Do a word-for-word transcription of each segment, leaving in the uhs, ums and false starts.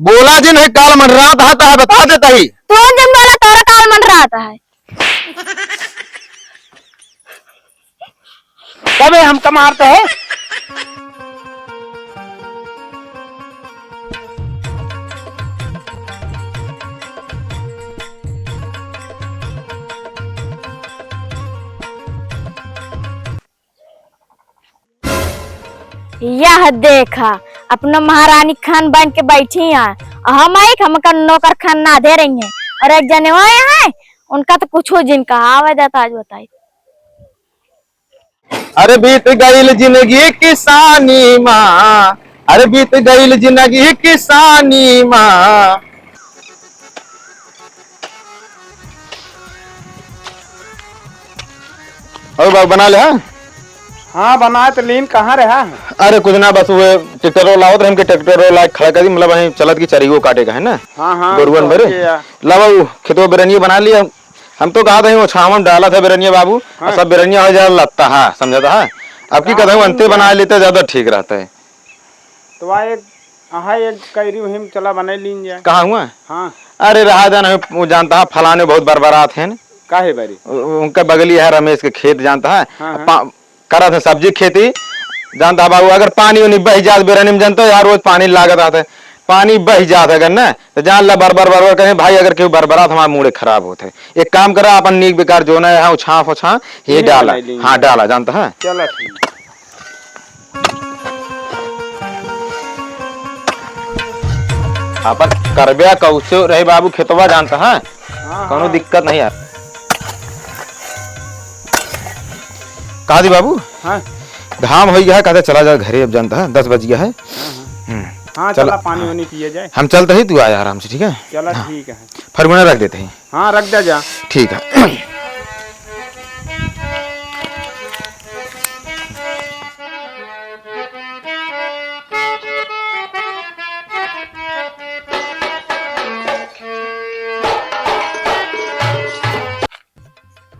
बोला जिन है, काल मंडरात है, तो है बता देता ही। तू जिन बोला, तोरा काल मंडरात है। तबे हमका मारत है। यह देखा, अपना महारानी खान बन के बैठी हैं, और हम एक हमका नौकर खान ना दे रही हैं, और एक जने आए हैं, उनका तो कुछो जिन कहा आवे देता, आज बताई। अरे बीत गइल जिंदगी किसानी मा, अरे बीत गइल जिंदगी किसानी मा। और बाबू बना ले, हाँ? हाँ, बनाए तो लीन, कहाँ रहा? अरे कुछ ना, बस वो ट्रैक्टर वाला आवत रहे, हमके ट्रैक्टर वाला खड़ा कर दी, मतलब वहीं चलत की चरियो काटे का है ना। हाँ, हाँ, गोरुअन तो भरे। के या- ला बाबू, खेतवा बेरनिया बना लिया। हम तो कहा था, वो छावन डाला था बेरनिया बाबू, हाँ। और सब बेरनिया हो जाए लगता है, समझता है। अब की हाँ, कहता हूँ, अंते बना लेते, ज्यादा ठीक रहता है। तो वहाँ एक, हाँ, एक कैरी वहीं चला बने लीन जाए। कहाँ हुआ? हाँ। अरे रहा जाना, वो जानता है, फलाने बहुत बरबरात हैं ना। काहे बारी? उ-, उनका बगली है रमेश के खेत, जानता है। हाँ, हाँ। पा-, करत है सब्जी खेती, जानता है बाबू, अगर पानी उनी बह जात बेरनी में, जानता है यार, रोज पानी लागत रहता है, पानी बह जात है अगर ना, तो जान ला बरबर बरबर करें भाई, अगर केहू बरबरात हमार मूड़े खराब होत है। एक काम करा, अपन नीक बेकार जोना है, उछाह फुछाह, ये इहे डाला। बनाई लेंगे। हाँ, डाला, जानता है। चला ठीक। अपन करब्या कौसे रहे बाबू खेतवा, जानता है, हाँ, कौनो हाँ। दिक्कत नहीं है। कहा दी बाबू? हाँ। घाम हो गया है, कहते चला जाए घरे, अब जानता है, दस बज गया है। हाँ, हाँ। हम्म। हाँ, चला। चला, पानी वानी पिए जाए। हम चलते ही, तू आया आराम से, ठीक है? चला, हाँ। ठीक है। फरगुना रख देते हैं। हाँ, रख दे जा। ठीक है।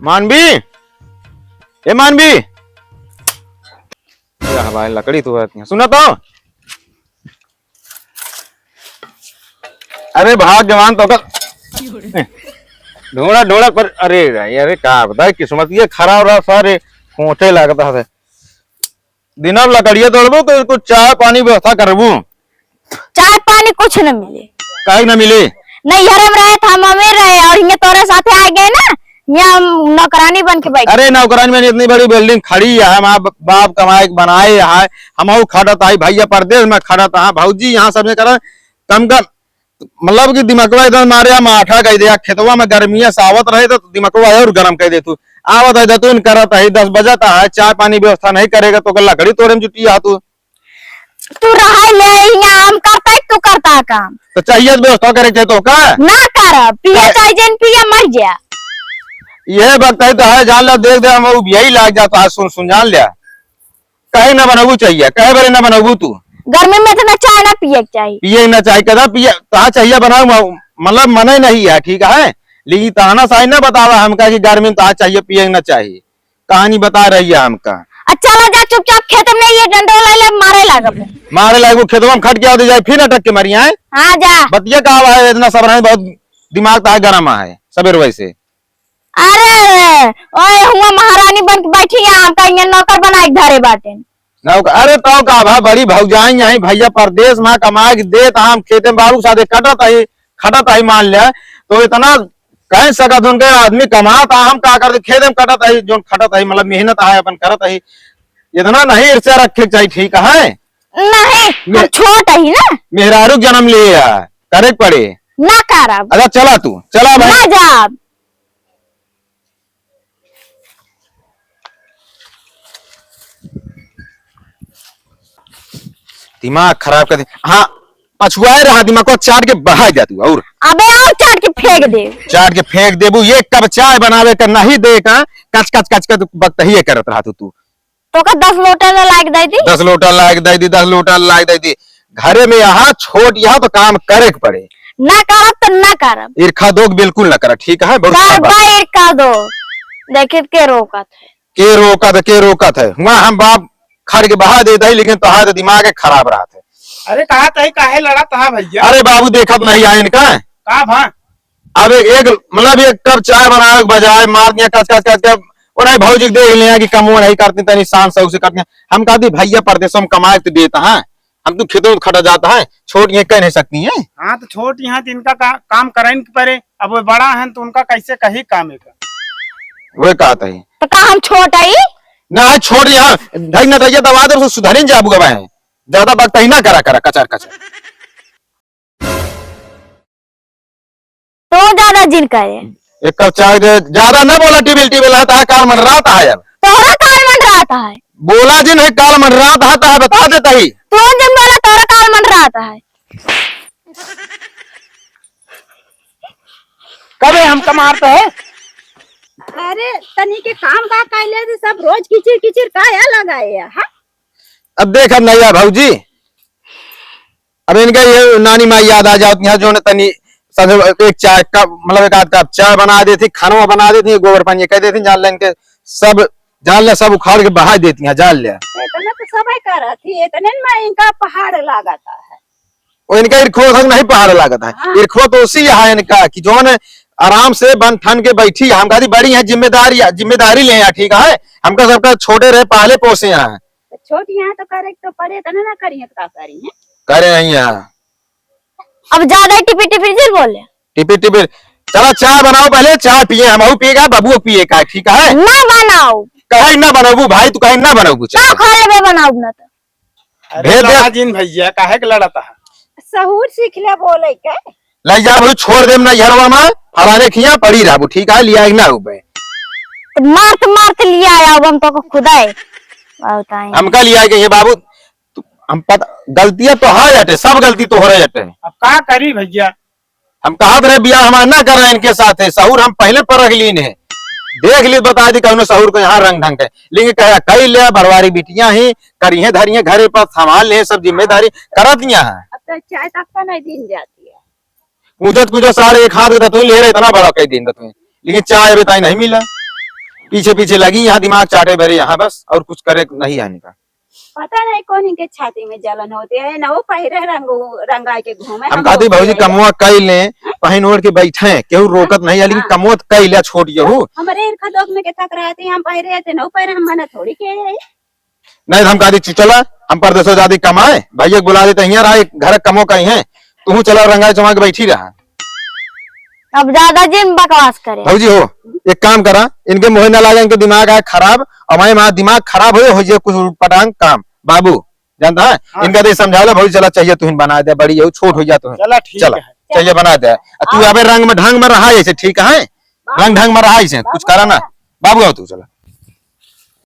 मानवी, ए मानवी, यह भाई लकड़ी तो है, सुना तो। अरे भाग जवान तो कर। ढूंढा ढूंढा पर, अरे भाई, अरे का बताए, किस्मत ये खराब रहा सारे, सोचे लागता है। दिना लकड़िया तोड़बू कि कुछ चाय पानी व्यवस्था करबू? चाय पानी कुछ न मिले। काहे न मिले? नैहरे में रहे था, हम अमीर रहे और हियां तोरे साथे आ गए ना, हियां हम नौकरानी बन के बैठे। अरे नौकरानी में इतनी बड़ी building खड़ी है, हमार ब-, बाप कमाए के बनाए है, हम खटत आई, भैया परदेश में खटत है, भौजी यहाँ सब में करत, कम कर, मतलब कि दिमगवा एकदम मारे हम आठा कह दे, खेतवा में गर्मिया से आवत रहे तो दिमगवा और गरम कह दे तू। आवत है दतुन करत है, दस बजत है, चाय पानी व्यवस्था नहीं करेगा तो ओकर लकड़ी तोड़े में जुटी आ तू। तू रहे ले, यहाँ हम करता है, तू करता है काम। तो चाहिए तो व्यवस्था करे के चाहे तो का? ना करब, पिए का? चाहे जन पिए, मर जा। ये वक्त है तो है, जान ला, देख दे, हम अब यही लाग जाता है, सुन, सुन, जान लिया। काहे ना बनबू चाहिए, काहे बारे ना बनबू तू? गर्मी में इतना चाय ना पिए के चाही। पिए ना चाही, कदा पिए, तहा चाहिए बनाऊ, म-, मतलब मने नहीं है, ठीक है? लेकिन ताना साई ना बतावा हमका कि गर्मी में तहा चाहिए पिए ना चाही। कहानी बता रही है हमका। अच्छा, चला जा चुपचाप खेत में, ये डंडा ले ले, मारे लागब। मारे लागबू, खेतवा में खट के आवत जाए, फिर अटक के मरी आए। हाँ, जा। बतिया का आवा है, इतना सब रहे, बहुत दिमाग तो है, गरम है, सबेर वैसे। अरे, ओए, हुआ महारानी बन के बैठी है, हमका इहाँ नौकर बनाए के धरे बाटे। नौकर, अरे, तो का भा, बड़ी भौजाई यहीं, भैया परदेश में कमाए के देत, हम खेते में बाबू साथे कटत आई, खटत आई, मान ले, तो इतना कह सकत उनके आदमी कमात आ, हम का करते, खेते में कटत आई, जोन खटत आई, मतलब मेहनत है, अपन करत आई, इतना नहीं ईर्ष्या रखे के चाहिए, ठीक है? नहीं, हम मे-, छोट ही ना। मेहरारू जन्म लिए है, करे के पड़े। ना करब। अच्छा, चला तू, चला भाई। ना जाब। दिमाग खराब कर दे। हाँ, पछुआए रहा, दिमाग को चाट के बहा जा तू। और अबे, और चाट के फेंक दे। चाट के फेंक देबू। एक कप चाय बनावे का नहीं दे का, कच कच कच कच बकतहिए करत रहा तू, तू। तो का दस लोटा ला लाग दे दी? दस लोटा लाग दे दी, दस लोटा लाग दे दी। घरे में यहाँ छोट यहाँ तो काम करे के पड़े। ना करब तो ना करब। ईर्खा दोग बिल्कुल ना करा, ठीक है? बहुत खराब बात। करबा ईर्खा दो। देखित के रोकत है? के रोकत, के रोकत है? हुआ हम बाप खड़ के बहा देत है, लेकिन तोहार तो दिमाग खराब रहत है। अरे कहा तही काहे लड़त हा भैया? अरे बाबू, देखत नहीं आए इनका। का भा? अब एक, एक, मतलब, एक कप चाय बनावे के बजाय मार दिया कच कच कच कच। वो नहीं, भौजी के देख लिया कि कमो नहीं करती, तनी शान शौक से करती हैं। हम कहती, "भैया परदेसों में कमाए तो देता है, हम तो खेतों में खटा जाता है, छोट ये कह नहीं सकती हैं।" हाँ, तो छोट यहाँ तो इनका का, काम करन के परे, अब वो बड़ा है तो उनका कैसे कही काम है का? वो कहता है। तो का हम छोट आई? ना, छोट यहाँ ढंग नतैया दबा दे, उसको सुधरिन जाबू गवा है। ज्यादा बकता ही ना करा, करा, कचर, कचर। तो ज्यादा जिन करे। एक कप चाय दे, ज्यादा ना बोला, टिबिल, टिबिल आता है, काल मंडरात है यार। तोहरा काल मंडरात है। बोला जिन है, काल मंडरात है, तो है, बता देता ही। तू जिन बोला, तोहरा काल मंडरात है। कबे हमका मारता है? अरे, तनी के काम का कैले से सब रोज किचिर किचिर का या लगाए है, हाँ? अब देख, अब नहीं है भौजी, अब इनका ये नानी माई याद आ जाती है, जो न तनी संझ एक चाय का, मतलब, एक आध कप चाय बना देती, खानवा बना देती, गोबर पानी कह देती, जान ले इनके सब, जान ले सब उखाड़ के बहा देती हैं, जान ले। इतना तो सबे करत ही, इतने में इनका पहाड़ लागत है। वो इनका इरखो तक नहीं पहाड़ लागत है। हाँ। इरखो तो उसी यहाँ इनका कि जो न आराम से बन ठन के बैठी है। हम कहती बड़ी है, जिम्मेदारी, जिम्मेदारी ले हैं, ठीक है, हमका सबका छोटे रहे, पाले पोसे हैं। तो छोट यहाँ तो करे तो पड़े, इतना ना करी है तो का करी है? करे नहीं है। अब ज्यादा ही टिपी टिपी जिन बोले। टिपी टिपी। चला चाय बनाओ पहले, चाय पिए, हम पिएगा, बबुआ पिए का, ठीक है? ना बनाओ। कहे ना बनाबू भाई, तू कहे ना बनाबू का चाय। खा लेबे बनाओ ना तो। अरे भेज दे। लड़ा जिन भैया, काहे के लड़ता है? सहूर सीख ले बोले के। ले जा भाई, छोड़ देम ना घरवा में, फलाने खिया पड़ी रहबू, ठीक है? लिया ना हो बे। तो मारत मारत लिया आया, अब हम तो खुदा है। बताएं। हमका लिया के ये बाबू, तू, हम पता, गलतियां तो है अटे, सब गलती तो हो रहे अटे। अब का करी भैया? हम कहत रहे बियाह हमार ना कर रहे इनके साथ है, सहूर हम पहले परख लीन है, देख ली, बता दी कौनो सहूर को यहाँ रंग ढंग है, लेकिन कहे कई ले बरवारी बिटिया ही करिहे धरिहे घरे पर संभाल ले सब जिम्मेदारी करत यहाँ है। अब तो चाय तक का नहीं दिन जाती है। पूछत पूछत साढ़े एक हाथ के तो ले रहे इतना बड़ा कई दिन तो, लेकिन चाय अभी ताई नहीं मिला, पीछे पीछे लगी यहाँ दिमाग चाटे भरे यहाँ बस, और कुछ करे नहीं आने का। पता नहीं कौन इनके छाती में जलन होती है, ना वो पहिरे रंग, रंगाई के घूमे, हम हम कहती लोग भौजी के। कमवा कई ले, पहन ओढ़ के बैठे, केहू रोकत नहीं है, लेकिन हाँ। कमवा तो कई ले छोट यहू। हमरे इरखा दोग में के थक रहे थे, हम पहिरे थे, ना वो पहिरे, हम मना थोड़ी के है। नहीं तो हम कहती चला, हम परदेसो जाती कमाए, भैया के बुला देते, हियाँ रहा, एक घर कमो कहीं है, तू चला रंगाई चमा के बैठी रहा। अब ज्यादा जिन बकवास करे। भौजी हो, एक काम करा, इनके मुँहे ना लागे, इनके दिमाग आए खराब, और हमारे वहाँ दिमाग खराब हो, हो जाए कुछ उटपटांग काम। बाबू, जानता है? हाँ। इनका तो समझा ला, भौजी चला, चाहिए तुहिन बना दे, बड़ी हो, छोट हो जा तुहिन। चला, ठीक चला, है। चाहिए बना दे। आ तू हाँ। अबे रंग में ढंग में रहा ऐसे, ठीक है? बाबू, रंग ढंग में रहा ऐसे, कुछ बाबू, करा ना। बाबू आओ तू, चला।